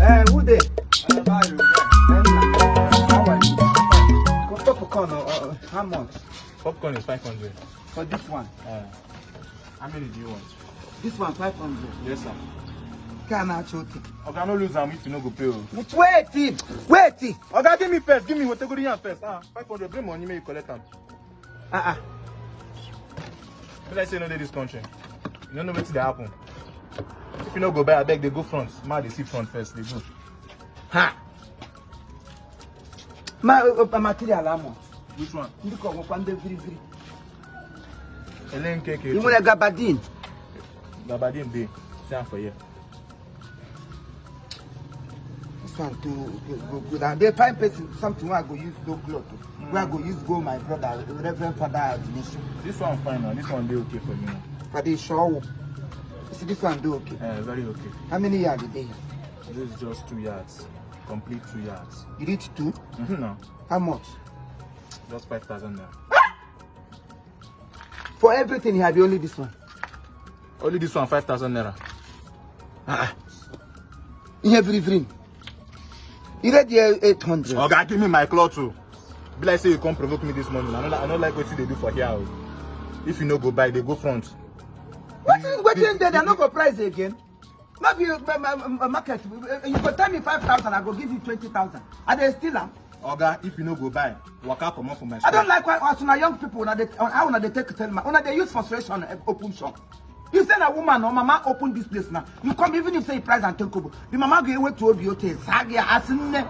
Who dey? How are you? Popcorn, how much? Popcorn is 500. For this one? How many do you want? This one 500. Yes, sir. Nke a na-acha oke. Oga, no lose am if you no go pay o. Wait, wait. Oga, give me first. Give me wetegori am first. Ah, 500. Bring money, make you collect am. Ah, ah. Be like say you no dey this country. You no know wetin dey happen. If you no go buy, abeg dey go front. Ma dey see front first. Dey go. Ha. Ma material how much? Which one? Ndị ka ọgwụkwa ndị viri viri. Ele nke ke. Ị nwere gabardine? Gabardine dey. See am for here. This one too go good. And they find person something wey I go use go cloth. Wey I go use go my brother, Reverend Father ordination. This one fine now. This one dey okay for you now. For the show. You see this one do okay. Very okay. How many yards dey here? This is just 2 yards. Complete 2 yards. You reach 2? Mm-hmm, no. How much? Just 5,000 naira. For everything you have only this one. Only this one, 5,000 naira. Ah. Ihe viri viri. You ready 800? Oga, give me my cloth too. Be like say you come provoke me this morning. I don't like what they do for here. If you no go buy, they go front. Wetin dey there no go price again. No be market. You go tell me 5,000, I go give you 20,000. I dey steal am. Oga, if you no go buy, waka comot for my I don't shop. like why as una young people una dey how una dey take tell ma una dey use frustration open shop. You say na woman or mama open this place now. You come even if say you price and 10 kobo. The mama go ewetu obi ote sag ya asị nne.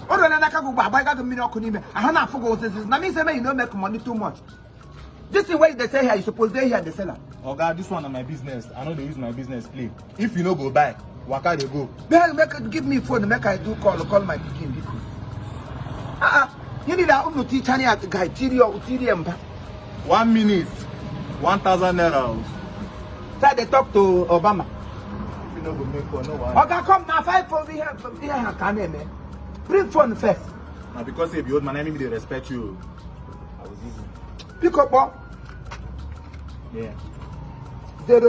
O ruo na n'aka gị ugbu a agbaga gị mmiri ọkụ n'ime. Ahụ na-afụ gị osisi. Na me say make you no make money too much. This thing wey you dey sell here, you suppose dey here dey sell am. Oga, this one na my business. I no dey use my business play. If you no go buy, waka dey go. Make, make give me phone, make I do call my pikin biko. Ah ah, you need a unu teacher ni guy tiri o tiri mba. 1 minute, 1,000 naira. Say they talk to Obama. If you no go make call, no wahala. Oga, come now, five phone here, here can me. Bring phone first. Na because say you be old man, I mean they respect you. I was easy. Pick up oh. Yeah. 010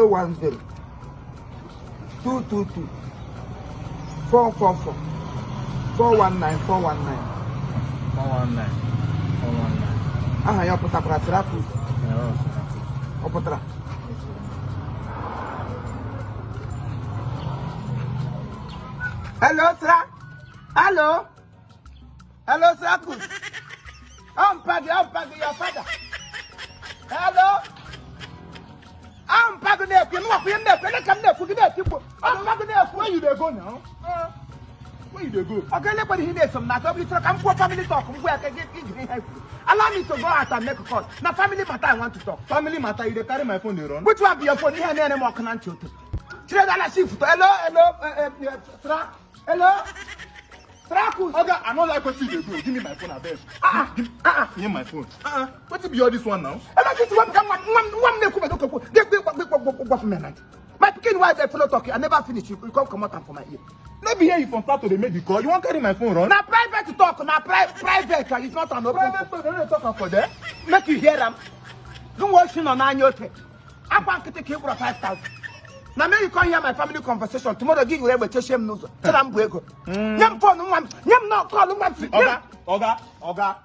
222 444 419 419. 419 419. Aha ya ọ pụtakwara Syracuse? Yeah, Ọ pụtara? Hello, sir. Hello. Hello, Syracuse. Unpack, your father. Hello. Unpack na-ekwu, nwa kwụ na-ekwu, ele ka m na-ekwu gị na-etikwu. Unpack na-ekwu. Where you dey go now? Where you dey go? Oga, elekwere ihe na-eso m na asọ bụrụ ka m kwuo family talk m gwa ya ka gị jiri ihe kwuru. Allow me to go out and make a call. Na family matter I want to talk. Family matter, you dey carry my phone dey run? Which one be your phone? Ihe na-ere m ọkụ na ntị otu. Chere ala shift. Hello, hello, Sra. Hello. Syracuse. Oga, I no like wetin you dey do. Give me my phone abeg. Ah ah. Give me my phone. Ah, wetin be all this one now? Hello, this one ka nwa nwa m na-ekwu bedo okwu. Gị gị gị gwa m na ntị. My pikin why dey follow talk? I never finish. You come comot am for my ear. No be here you from start to dey make the call. You wan carry my phone run? Na private talk, na private. It's not an open. Private talk, they no dey talk am for there. Make you hear am. Gị nwa oshi nọ n'anya ote. Akwa nkịtị ka ị kwụrụ 5,000. Na make you come hear my family conversation tomorrow gị were egbe chechie m n'ụzọ. Chere m bụ ego. Nye m phone nwa m. Nye m nọ call nwa m. Oga, Oga, Oga,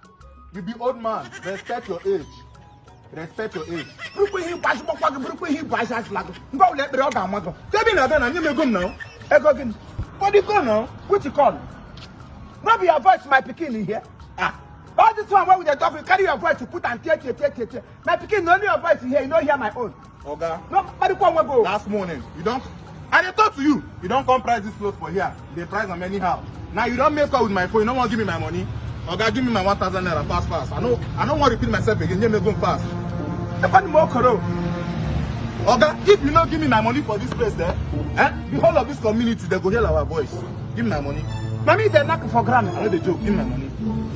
you be old man. Respect your age. Respect your age. Burukwa ihe igwe azụ gbakwa gị, burukwa ihe igwe azụ azụla gị. Ngwa ụlọ ekpere ọ ga-ama gị. Tell me na then, nye m ego m now. Ego gịnị? For the call now. Which call? No be your voice my pikin hear. Ah. All this one wey we dey talk, you carry your voice to put am tear tear tear tear tear. My pikin, na only your voice you hear, you no hear my own. Oga. No, kparịkwa onwe gị o. Last morning, you don... I dey talk to you. You don come price this cloth for here. They price am anyhow. Now you don make call with my phone. You no wan give me my money. Oga, give me my 1,000 naira fast fast. I no wan repeat myself again. Nye me go fast. Ekwanụ m okoro. Oga, if you no give me my money for this place, eh? The whole of this community, they go hear our voice. Give me my money. Mami, dey knack for ground. I no dey joke. Give me my money.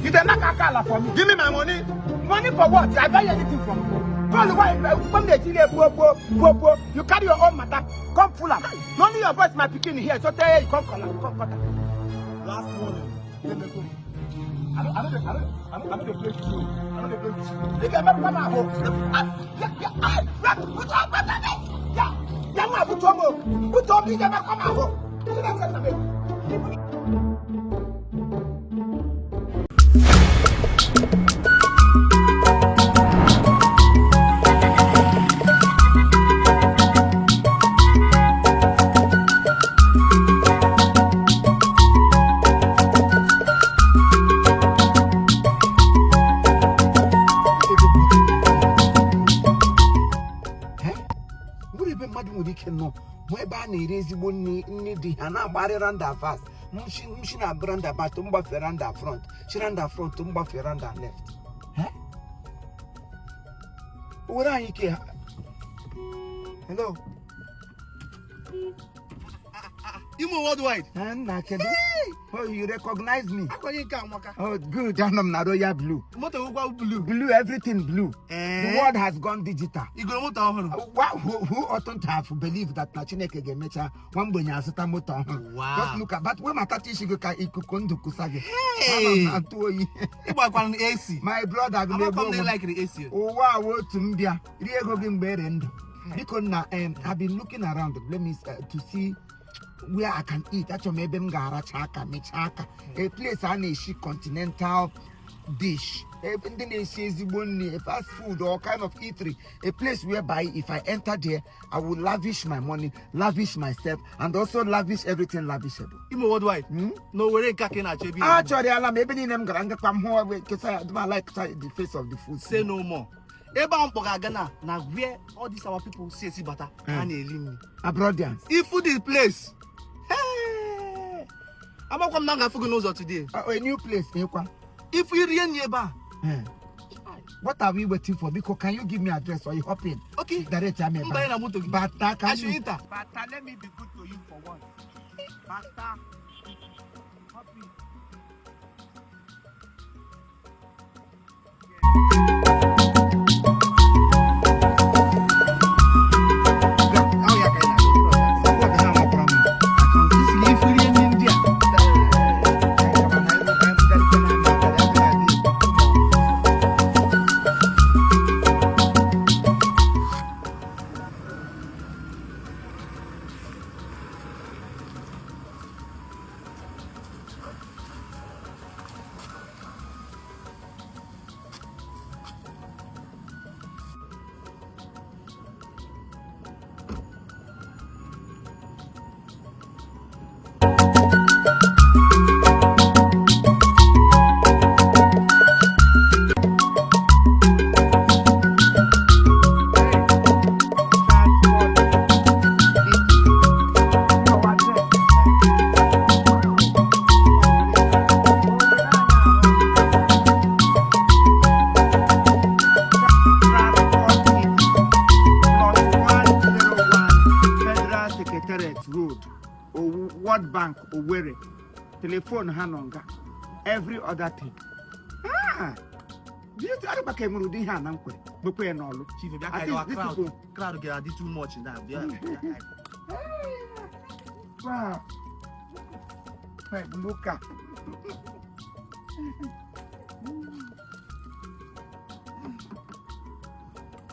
You dey knack akala for me. Give me my money. Money for what? I buy anything from you. Call why come dey tell you po po po po. You carry your own matter. Come full am. No only your voice my pikin here. So tell you come call am. Come cut am. Last morning. Give me go. I no dey play with you. I no dey play with you. You get me come ahụ. Ya ya ya ya ya nwa butuo m o. Butuo m ị ga-eme come ahụ. Ezigbo nri nri dị ha na-agbagharị roundabout. M shi na roundabout m gbafee rounda front, shi rounda front m gbafee rounda left. Eh? Were anyị ike ha. Hello. Imo Worldwide. Eh, nna, kedu? Oh, you recognize me? Akwa gị nke amaka. Oh, good. Anọ m na royal blue. Moto ụgwọ blue. Blue, everything blue. Eh? The world has gone digital. Igoro moto ọhụrụ. Who oughtn't to have believed that na Chineke ga-emecha nwa mgbenye azụta moto ọhụrụ? Wow. Just look at but wey matata isi gị ka ikuku ndụ kusa gị. Hey! Anọ m na ntụ oyi. Ịgbakwara AC. My brother gị na-egbu Amakwa m na onwe m. ị likere AC. Ụwa a wụ otu mbịa, rie ego gị mgbe ere ndụ. Biko nna, I've been looking around, let me to see where I can eat. Achọrọ m ebe m ga-aracha aka mechaa aka, a place a na-eshi continental dish, ebe ndị na-esi ezigbo nri, a fast food or kind of eatery, a place whereby if I enter there, I will lavish my money, lavish myself, and also lavish everything lavishable. Imo Worldwide. Na Owerri nke a ka ị na-achọ ebe ị na-eri. Achọrịala m ebe niile m gara ngakwa m hụ ebe kesa ya. I like the face of the food. Say no more. Ebe ahụ mkpọ ga-aga na where all these our people si esi bata ka ha na-eri nri. Abroadians. Ifu the place. Hey! Amakwa m na m ga-afụ gị n'ụzọ today. A new place ịkwa. Ifu irie nri ebe a. Eh. What are we waiting for? Biko, can you give me address or you hop in? Okay. Direct am. M banye na moto gị. Bata, can I should you? enter. Bata, let me be good to you for once. Bata. Hop in. Ahụ ya ka ị na-agụ. Isi na ifu rie nri ndị a. Federal Secretariat Road, World Bank, Owerri. Telephone ha nọ nga. Every other thing. Ah! Do you think ka enwere ụdị ihe a na nkwere? Mekwe ya n'ọlụ. Chief, bịa I ka think anyị these gawa. people- Crowd ga-adị too much now. Bịa. Bịa ka anyị- Wow. My blue car.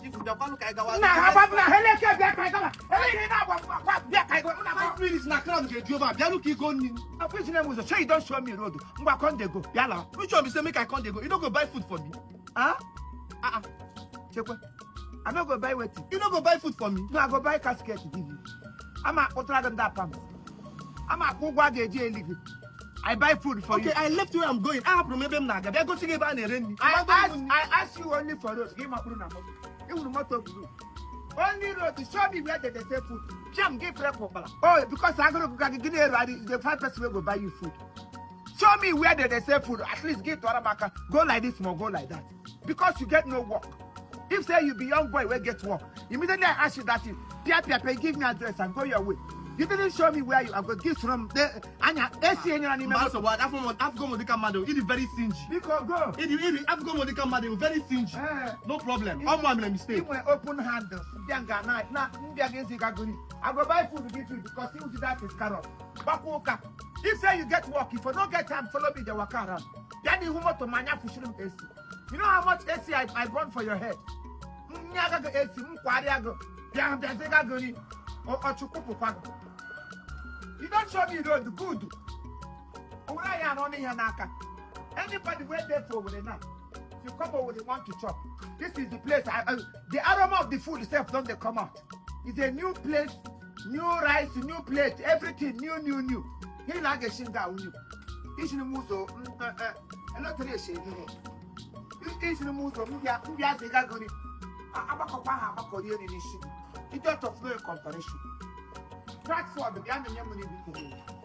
Chief, bịakwanụ ka anyị gawa. Nna ha gbapụ na heleke bịa ka anyị gawa. Ele ihe na-agba agba bịa ka anyị gawa. Nna 5 minutes na crowd ga-eju ebe a. Bịanụ ka igo nri. Akwụsị na ụzọ. Say you don show me road. Ngwa, come dey go. Bịa lawa. Which one be say make I come dey go? You no go buy food for me? Ah? Ah ah. Chekwe. I no go buy wetin? You no go buy food for me? No, I go buy casket give you. Ama akpụtara gị ndị apam. Ama akwụ ụgwọ a ga-eji eli gị. I buy food for Okay, you. I left where I'm going. Ahapụrụ m ebe m na-aga. Bịa gosi gị ebe a na-ere nri. I ask you only for road. Gị makpụrụ na moto. Ị hụrụ moto blue. Only road. Show me where they dey sell food. Piam gị fere ka ụkpala. Oh, because agụrụ gụga gị, gị na-eru the five person wey go buy you food. Show me where they dey sell food. At least gị tụọrọ m aka. Go like this ma go like that. Because you get no work. If say you be young boy wey get work, immediately I ask you that thing, pia pia pia, give me address and go your way. You didn't show me where you are going. Give from the anya esi enyere n'ime Mba, moto. nsogbu adị. Afụgo m dịka mmadụ. Ị dị very stingy. Biko go. Ịdị afụgo m dịka mmadụ. Very stingy. Eh. No problem. Ọ mụ mere mistake. Inwe open hand mbịa nga na mbịa gị ezi gagori. I go buy food give you because you do that is carrot. Gbakwa ụka. If say you get work, if you no get time, follow me dey waka around. Bịa n'ihu moto ma anya kwụsịrị m AC. You know how much AC I burn for your head? Nye agaghị AC m kwagharịa gị bịa bịaziga gị nri ọchụkwụpụkwa gị. You don show me road good. Owere anyị arụ ọnụ ihe n'aka. Anybody wey dey for Owerri now, if you come Owerri want to chop, this is the place. The aroma of the food itself don dey come out. It's a new place, new rice, new plate, everything new, new, new. Gịnị na a ga-esi nga awụ new? Isiri m ụzọ eletere esi ihe. Isiri m ụzọ mbịa mbịa sị gagori. Agbakọkwa ha agbakọ rie nri n'isi gị. Idiot of no comparison. Stratford bịa nye m nri.